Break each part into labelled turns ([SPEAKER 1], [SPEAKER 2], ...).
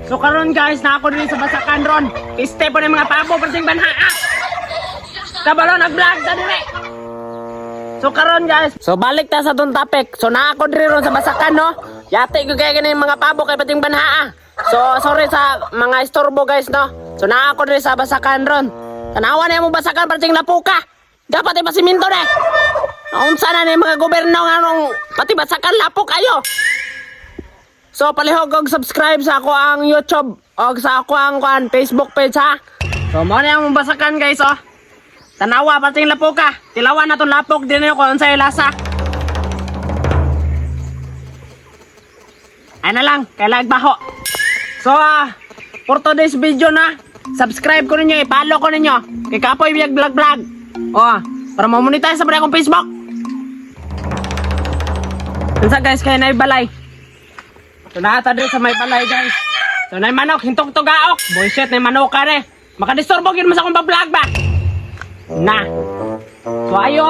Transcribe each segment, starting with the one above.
[SPEAKER 1] So karon guys, na ako diri sa Basakan ron. Piste po ni mga pabo perting banhaa. Kabalo nag-vlog ta dire. So karon guys, so balik ta sa tong topic. So naa ako diri ron sa Basakan, no. Yati ko kay gani mga pabo kay pating banhaa. So sorry sa mga istorbo guys, no. So naa ako diri sa Basakan ron. Tanawa na mo Basakan perting lapuka. Dapat ipasiminto na. Unsa na ni mga gobyerno nga nung pati Basakan lapok kayo. So palihog og subscribe sa ako ang YouTube og sa ako ang kuan Facebook page ha. So mo na ang basakan guys oh. Tanawa pating lapok ka. Tilawan na tong lapok din ko unsay lasa. Ay na lang, kay baho. So for today's video na, subscribe ko ninyo, i-follow ko ninyo. Kay Kapoy Biyag Vlog Vlog. Oh, para ma-monetize sa akong Facebook. Unsa guys, kay na balay. So naata diri sa may balay guys. So nay manok, hintok to gaok. Bullshit nay manok ka re. Makadisturbo gyud mo sa akong pag-vlog ba? Na. So ayo.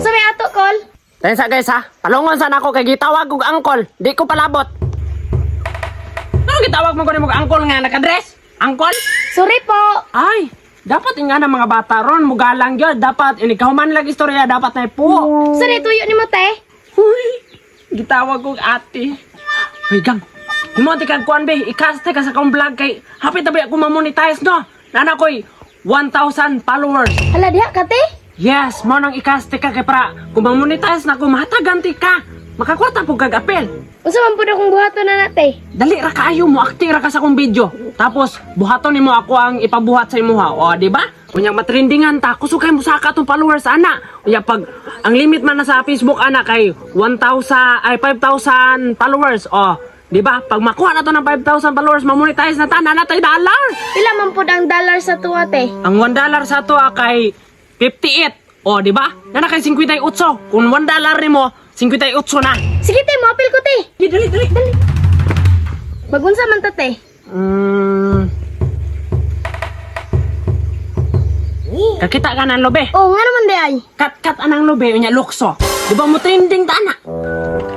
[SPEAKER 2] Sa may ato, Kol?
[SPEAKER 1] Tayo sa guys ha. Palungon sana ako kay gitawag og angkol. Di ko palabot. Ano gitawag mo ko nimo og angkol nga nakadress? Angkol?
[SPEAKER 2] Sorry po.
[SPEAKER 1] Ay, dapat nga na mga bata ron mugalang gyud. Dapat inikahuman lang istorya dapat na po.
[SPEAKER 2] Sa may tuyo ni mo, te?
[SPEAKER 1] Huy, gitawag kog ate. Huy, gang. Himo ti kag kuan be, i-cast ka sa akong vlog kay hapit na ba ako ma-monetize no. Nana koy 1,000 followers.
[SPEAKER 2] Hala, diha ka, te?
[SPEAKER 1] Yes, mo nang i-cast ka kay para kung ma-monetize na ako mahatagan ti ka. Makakwarta pug kag apel.
[SPEAKER 2] Unsa man pud akong buhaton na na, te?
[SPEAKER 1] Dali ra kaayo mo akti ra ka sa akong video. Tapos buhaton nimo ako ang ipabuhat sa imuha. O, di ba? Unya matrendingan ta, kusog kay musaka tong followers ana. Unya pag ang limit man na sa Facebook ana kay 1,000 ay 5,000 followers. O, di ba? Pag makuha na to ng 5,000 followers, mamonetize na ta na natay dollar.
[SPEAKER 2] Pila man pud ang dollar sa tuwa, te?
[SPEAKER 1] Ang 1 dollar sa to kay 58. O, di ba? Nana kay 58. Kung 1 dollar nimo, 58 na.
[SPEAKER 2] Sige, te, moapil ko, te.
[SPEAKER 1] Dali, dali, dali.
[SPEAKER 2] Magunsa man ta, te?
[SPEAKER 1] Kakita ka ng lobe.
[SPEAKER 2] Oh, nga naman di ay.
[SPEAKER 1] Kat-kat anang lobe, unya lukso. Di ba mo trending ta na?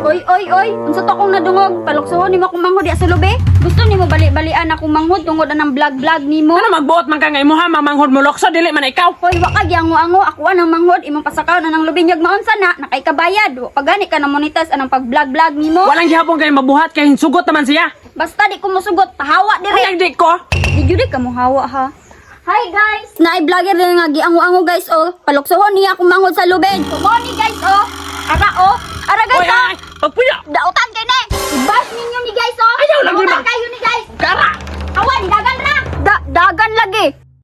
[SPEAKER 3] Oy, oy, oy, unsa to akong nadungog? Paluksohon nimo akong manghod diha sa lubi? Gusto nimo bali-balian akong manghod tungod anang vlog-vlog nimo?
[SPEAKER 1] Ano magbuot man ka nga imuha, mamanghod mo lukso, dili man ikaw.
[SPEAKER 3] Hoy, wa ka giango-ango, ako anang manghod imong pasakaw na ng lubi nyag maunsa na, nakay kabayad. Wa pa gani ka na monetize anang pag-vlog-vlog nimo.
[SPEAKER 1] Walang gihapon kay mabuhat kay sugot naman siya.
[SPEAKER 3] Basta di ko mosugot, pahawa dire.
[SPEAKER 1] Ay, di ko.
[SPEAKER 3] Di jud ka mohawa ha. Hi guys! Naay vlogger din nga giango-ango guys oh. Paluksohon niya akong manghod sa lubi. Mo ni guys oh. Ara oh. Ara guys
[SPEAKER 1] Oy,
[SPEAKER 3] oh.
[SPEAKER 1] ay, pagpuyo.
[SPEAKER 3] Dautan kay ni. I-bash ninyo ni guys oh.
[SPEAKER 1] Ayaw lang,
[SPEAKER 3] Dautan
[SPEAKER 1] di ba?
[SPEAKER 3] kayo ni.